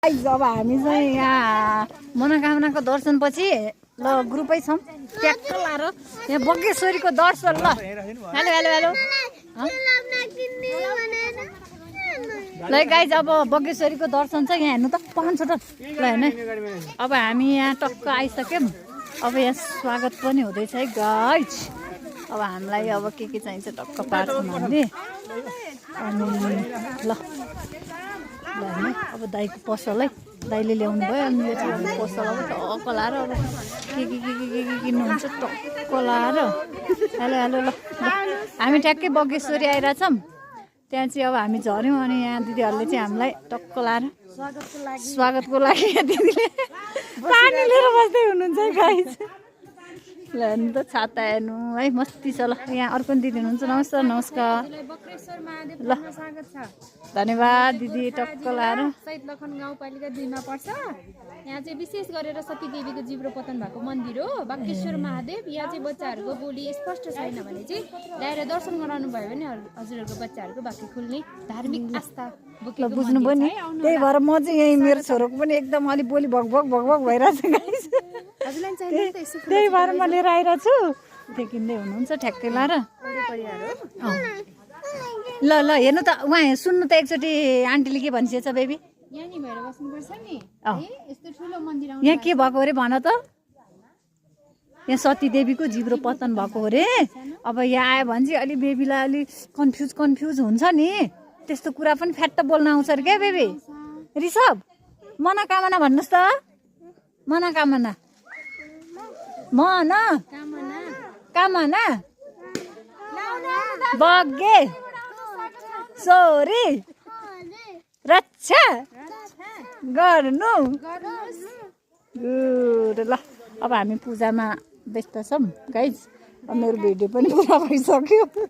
अब हामी चाहिँ यहाँ मनोकामनाको दर्शनपछि ल ग्रुपै छौँ ट्याक्क लाएर यहाँ बगेश्वरीको दर्शन ल हेलो हेलो हेलो ल गाइज अब बगेश्वरीको दर्शन छ यहाँ हेर्नु त पाँच छ ल हेर्नु अब हामी यहाँ टक्क आइसक्यौँ अब यहाँ स्वागत पनि हुँदैछ है गाइज अब हामीलाई अब के चाहिन्छ टक्क पार्छौँ हामीले अनि ल अब दाईको पसल है दाईले ल्याउनु भयो अनि यो चाहिँ पसल अब टक्क लाएर अब के किन्नुहुन्छ टक्क लाएर हेलो हेलो ल हामी ट्याक्कै बगेश्वरी आइरहेछौँ त्यहाँ चाहिँ अब हामी झऱ्यौँ अनि यहाँ दिदीहरूले चाहिँ हामीलाई टक्क लाएर स्वागतको लागि दिदीले पानी लिएर बस्दै हुनुहुन्छ है गाइस ल हेर्नु त छाता हेर्नु है मस्ती छ ल यहाँ अर्को दिदी हुनुहुन्छ नमस्कार नमस्कार ल धन्यवाद दिदी टक्क लाएर सहित लखन गाउँपालिका 2 मा पर्छ यहाँ चाहिँ विशेष गरेर सती देवीको जिब्रो पतन भएको मन्दिर हो बागेश्वर महादेव यहाँ चाहिँ बच्चाहरूको बोली स्पष्ट छैन भने चाहिँ ल्याएर दर्शन गराउनु भयो भने हजुरहरूको बच्चाहरूको बाँकी खुल्ने धार्मिक आस्था ल बुझ्नुभयो नि त्यही भएर म चाहिँ यही मेरो छोरोको पनि एकदम अलि बोली भगभग भगभग भइरहेछ गाइस हजुरलाई चाहिन्छ त यसो त्यही भएर म लिएर आइरहेको छु त्यो किन्दै हुनुहुन्छ ठ्याक्कै लाएर ल ल हेर्नु त उहाँ सुन्नु त एकचोटि आन्टीले के भनिसकेछ बेबी यहाँ नि भएर बस्नुपर्छ नि यस्तो ठुलो मन्दिर यहाँ के भएको अरे भन त यहाँ सती देवीको जिब्रो पतन भएको अरे अब यहाँ आयो भने चाहिँ अलि बेबीलाई अलि कन्फ्युज हुन्छ नि त्यस्तो कुरा पनि फ्याट्ट बोल्न आउँछ अरे क्या बेबी ऋषभ मनोकामना भन्नुहोस् त मनोकामना कामना बगे सोरी रक्षा गर्नु गुड ल अब हामी पूजामा व्यस्त छौँ गाइज अब मेरो भिडियो पनि पुरा भइसक्यो